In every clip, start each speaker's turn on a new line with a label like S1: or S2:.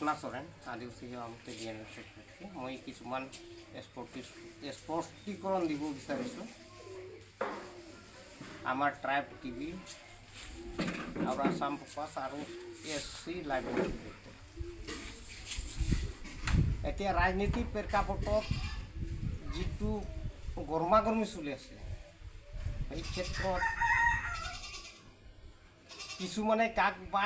S1: ৰত্না চৰেন, আদিবাসী সেৱা সমিতি জি এন এল ছেক্ৰেটাৰী। মই কিছুমান স্পষ্টীকৰণ দিব বিচাৰিছোঁ আমাৰ ট্ৰাইব টিভি আৰু আছাম ফ'কাছ আৰু এছ চি লাইভৰ জৰিয়তে। এতিয়া ৰাজনীতি প্ৰেক্ষাপটত যিটো গৰমা গৰমি চলি আছে, এই ক্ষেত্ৰত কিছুমানে কাক বা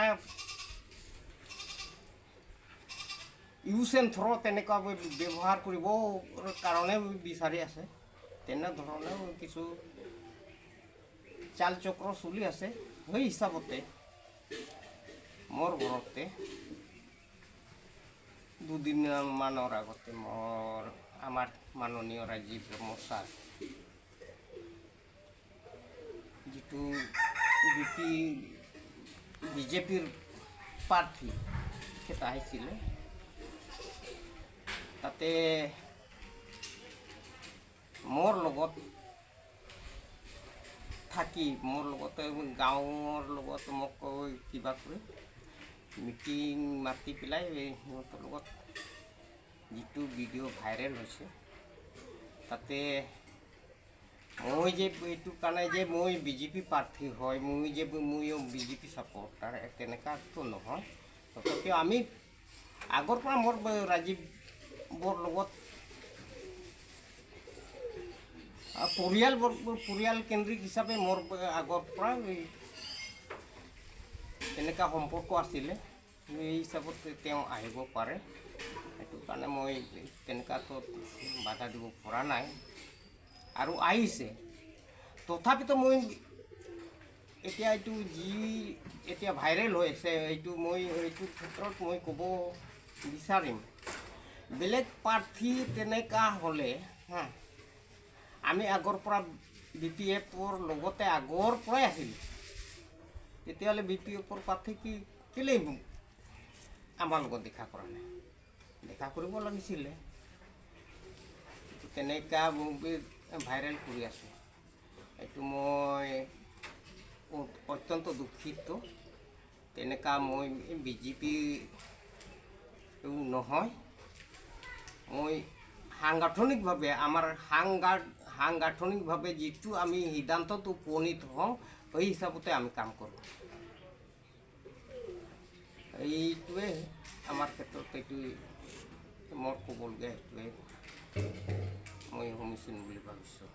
S1: ইউজ এণ্ড থ্ৰ' তেনেকুৱা ব্যৱহাৰ কৰিব কাৰণে বিচাৰি আছে। তেনেধৰণেও কিছু চাল চক্ৰ চলি আছে। সেই হিচাপতে মোৰ ঘৰতে দুদিনমানৰ আগতে আমাৰ মাননীয় ৰাজীৱ ব্ৰহ্ম ছাৰ, যিটো বিজেপিৰ প্ৰাৰ্থী, তেখেত আহিছিলে। তাতে মোৰ লগত থাকি, মোৰ লগতে গাঁৱৰ লগত মোক কিবা কৰি মিটিং মাতি পেলাই এই সিহঁতৰ লগত যিটো ভিডিঅ' ভাইৰেল হৈছে, তাতে মই যে এইটো কাৰণে যে মই বিজেপি প্ৰাৰ্থী হয়, মই যে ময়ো বিজেপি ছাপৰ্টাৰ, তেনেকুৱাতো নহয়। তথাপিও আমি আগৰ পৰা মোৰ ৰাজীৱৰ লগত পৰিয়াল কেন্দ্ৰিক হিচাপে মোৰ আগৰ পৰা এই তেনেকুৱা সম্পৰ্ক আছিলে। এই হিচাপত তেওঁ আহিব পাৰে, সেইটো কাৰণে মই তেনেকুৱাটোত বাধা দিব পৰা নাই আৰু আহিছে। তথাপিতো মই এতিয়া এইটো যি এতিয়া ভাইৰেল হৈ আছে, এইটো মই এইটো ক্ষেত্ৰত মই ক'ব বিচাৰিম, বেলেগ প্ৰাৰ্থী তেনেকুৱা হ'লে হা, আমি আগৰ পৰা বিপিএফৰ লগতে আগৰ পৰাই আছিলোঁ, তেতিয়াহ'লে বিপিএফৰ প্ৰাৰ্থী কি কেলেই আমাৰ লগত দেখা কৰা নাই? দেখা কৰিব লাগিছিলে। তেনেকুৱা ভাইৰেল কৰি আছে, এইটো মই অত্যন্ত দুখিত। তেনেকুৱা মই বিজেপি নহয়। মই সাংগঠনিকভাৱে, আমাৰ সাংগঠনিকভাৱে যিটো আমি সিদ্ধান্তত উপনীত হওঁ, সেই হিচাপতে আমি কাম কৰোঁ। এইটোৱে আমাৰ ক্ষেত্ৰত, এইটোৱে মোৰ ক'বলগীয়া, সেইটোৱে মই সমীচীন বুলি ভাবিছোঁ।